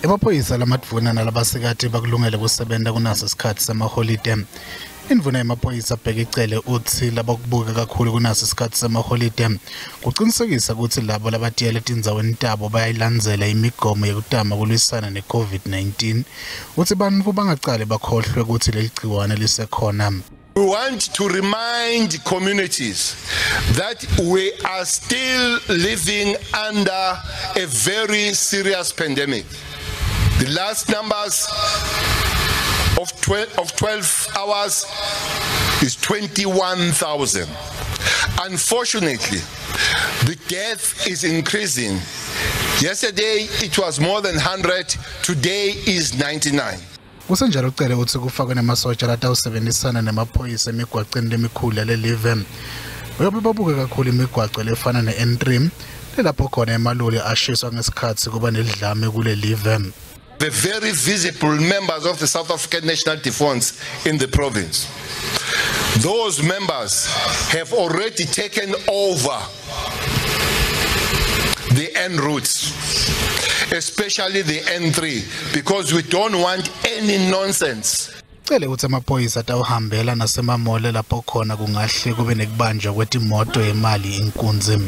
Emaphoyisa lamadvuna nalabasikati bakulungele kusebenta kunaso sikhatsi semaholide. Indvuna yemaphoyisa Bheki Cele utsi labakubuka kakhulu kunaso sikhatsi semaholide kucinisekisa kutsi labo labatiyele etindzaweni tabo bayayilandzela imigomo yekutama kulwisana ne-COVID-19. Utsi bantfu bangacali bakhohlwe kutsi leli gciwane lisekhona. We want to remind communities that we are still living under a very serious pandemic. The last numbers of 12 hours is 21,000. Unfortunately, the death is increasing. Yesterday it was more than 100, today is 99. Kusenjalo Cele utsi kufakwe nemasotsha latawusebenzisana nemaphoyisa emigwaceni lemikhulu yalelive. Uyobe babuke kakhulu imigwaco lefana ne-N3 lelapho khona emaloli ashiswa ngesikhatsi kuba nelidlame kulelive. The very visible members of the South African National Defense in the province. Those members have already taken over the N routes, especially the N3, because we don't want any nonsense. Cele utsi emaphoyisa atawuhambela nasemamole lapho khona kungahle kube nekubanjwa kwetimoto yemali inkunzi.